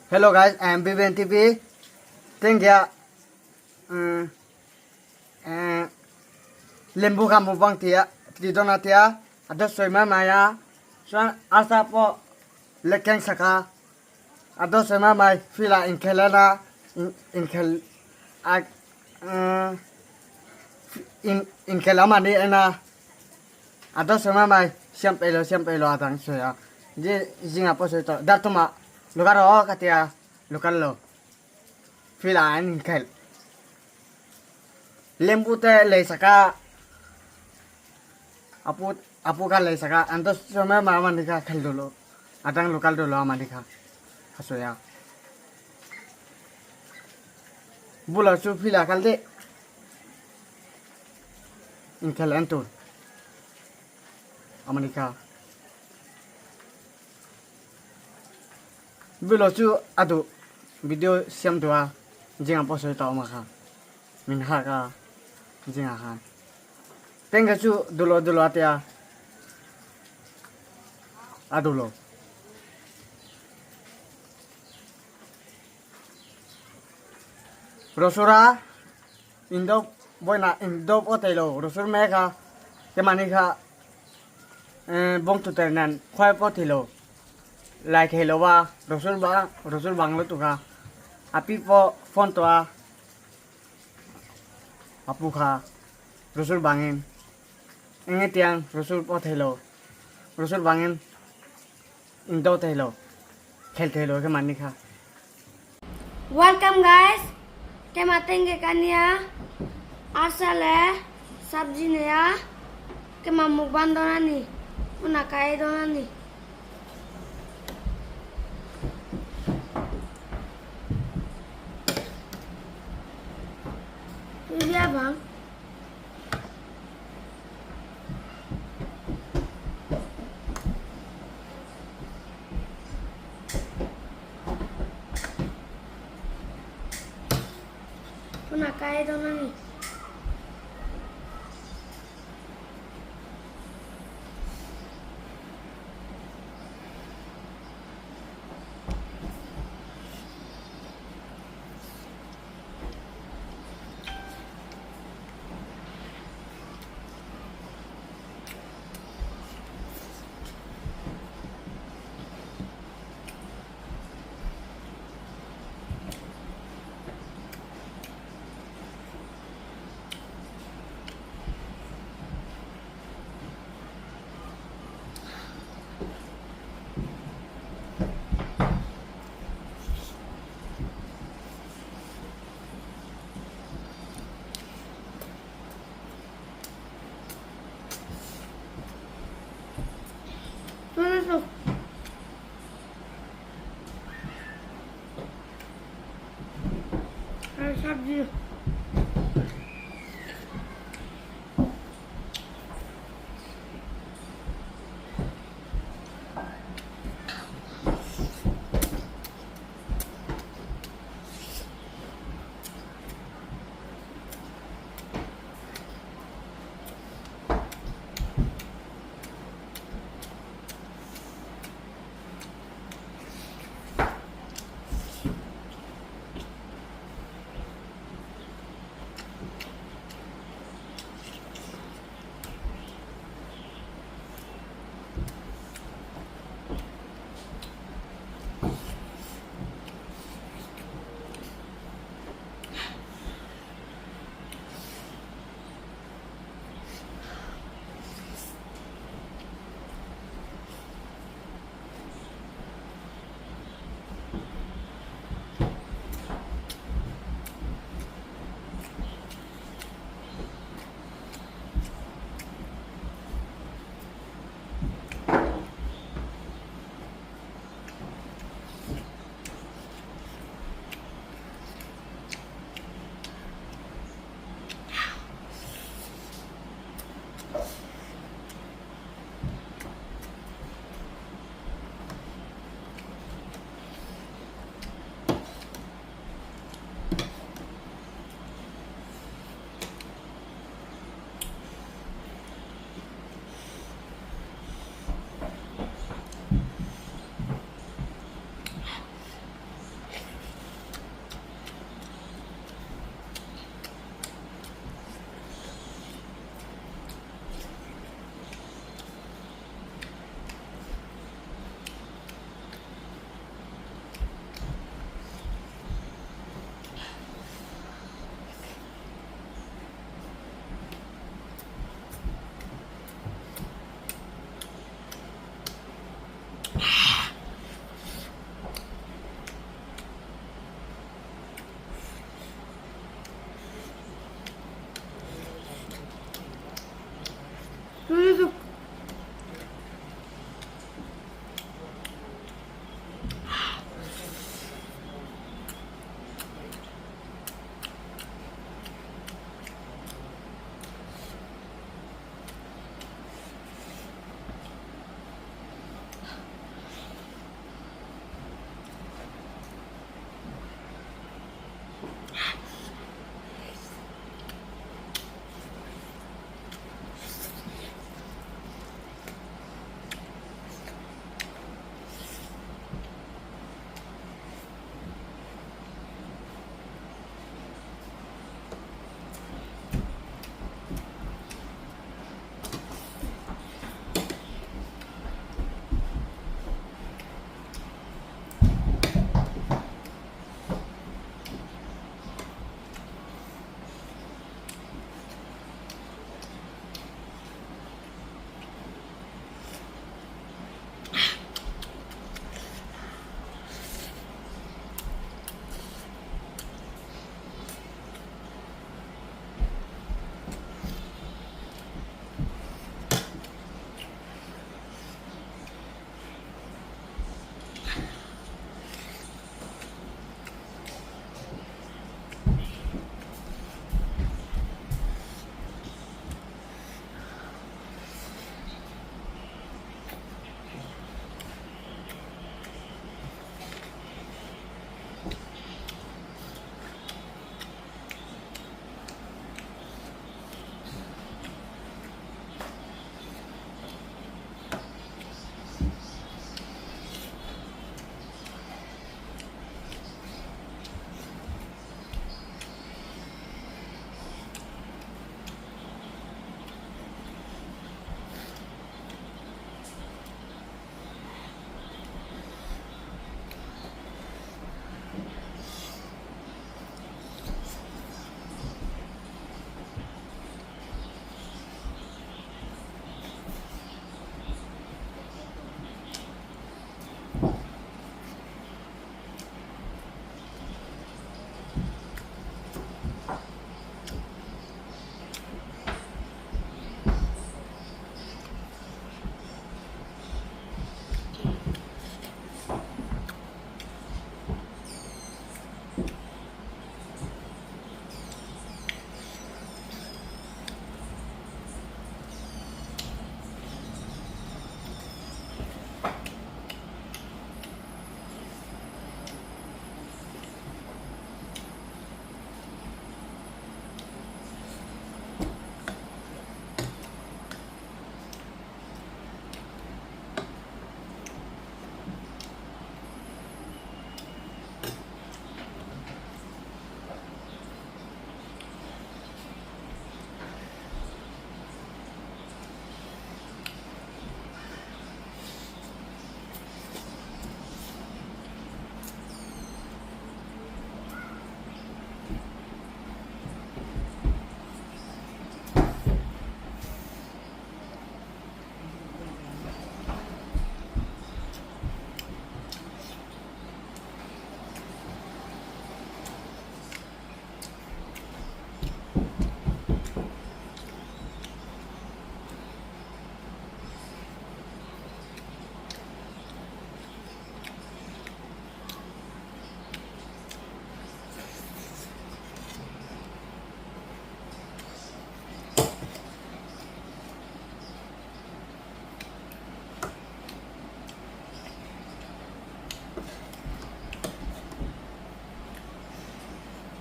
Hello guys, I am BBN TV. Tengya um lembu kha mukbang tia ti dona tia ado soima maya chuan arsa pawh lekeng saka ado soima mai fila inkhelana inkhel a inkhel amani ena ado soima mai siam peilo siam peilo adang soya zinga pawh sawi tawh dartuma lokal rawh ka tia lokal lo field ah an inkhelh lembu te lei sak a apu apu kha lei sak a an to sawi mai mai kha khel duh lo a dang lokal duh lo amahni kha a sawi a bulah chu field ah kal daih inkhelh en tur amahni kha. Bilo chu a duh video siam duh a zingah pawh sawi tawh awm a kha min hak a zingah khan tengka chu dulo dulo a tia a dulo rosura indo boina indo pawh theilo rosur mek a kemahni kha bawngtute nen khuai pawh thei lo lai thei lo a rosur bang rosur bang lutuk a a pi pawh phone tawh a a pu kha rosur bangin eng nge tiang rosur pawh thei lo rosur bangin indo thei lo khel thei lo kha mahni kha. Welcome guys kema tenge kania arsa le sabji neya kema mukbang donani una kai donani. Iya bang. Puna kai donani. Tuh, tuh. Sabji.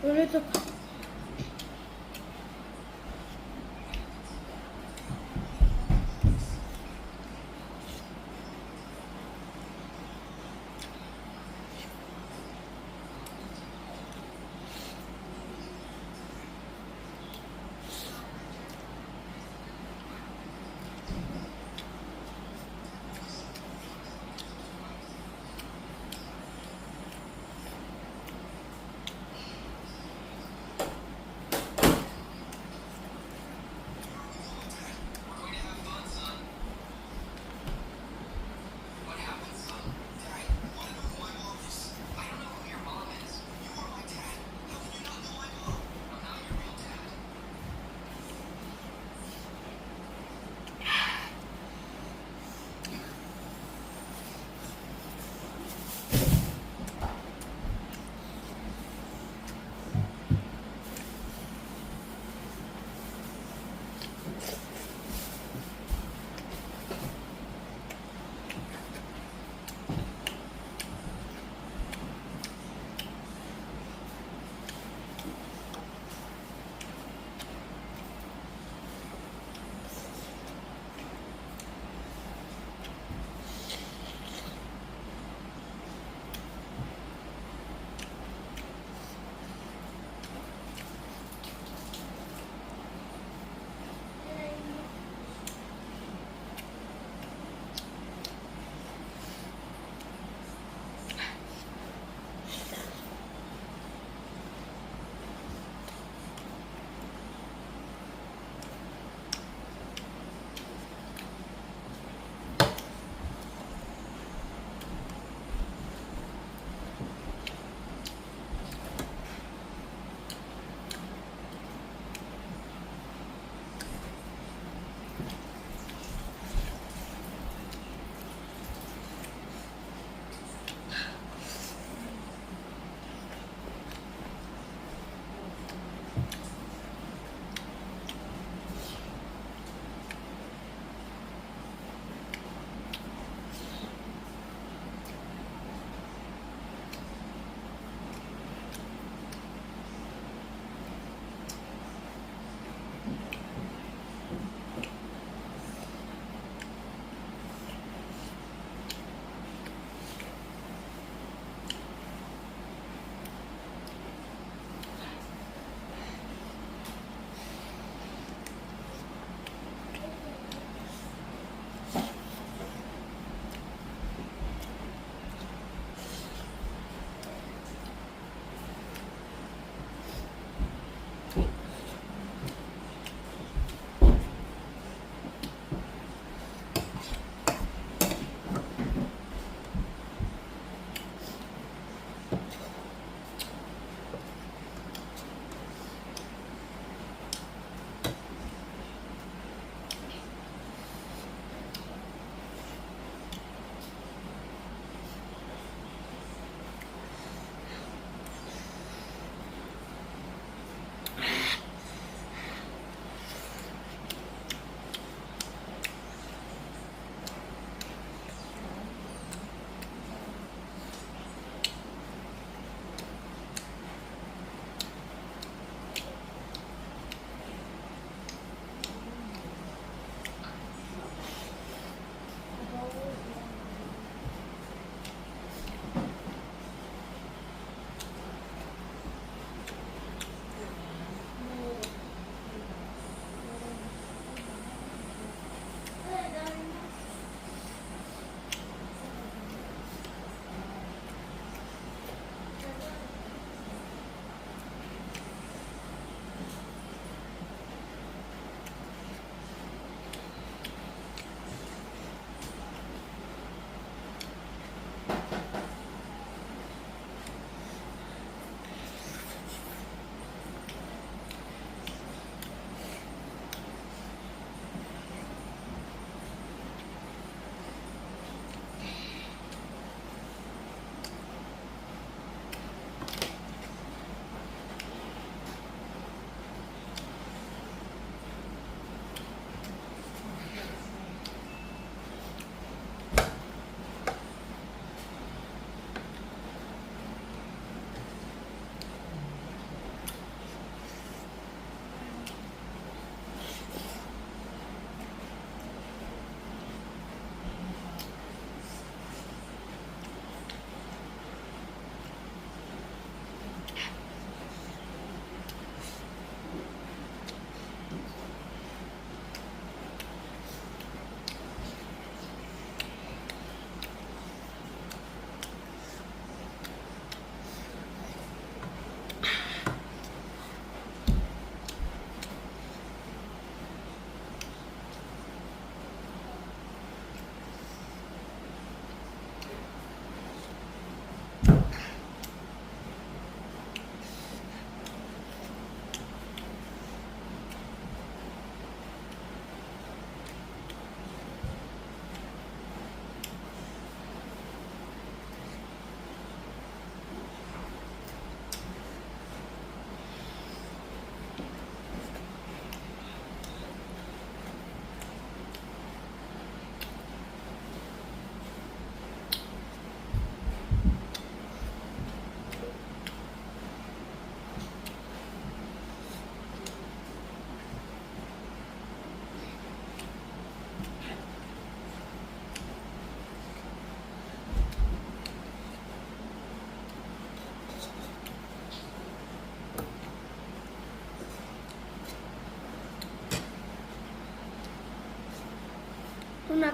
Lutuk.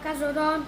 Tunah ka zawh dawn.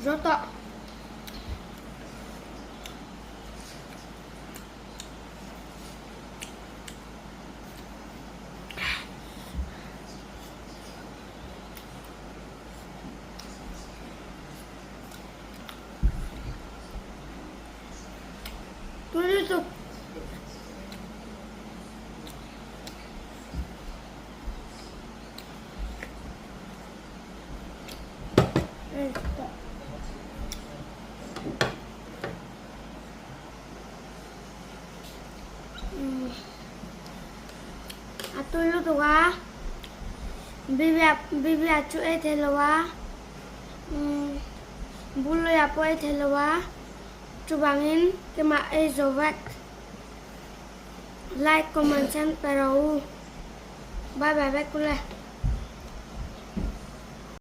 Zo tawh. Tui lutuk. A tui lutuk a, Bibia chu ei thei lo a, Buluia pawh ei thei lo a, chuvangin keimah ei zo vek. Like, comment, share pe rawh u. Bye bye vek ule.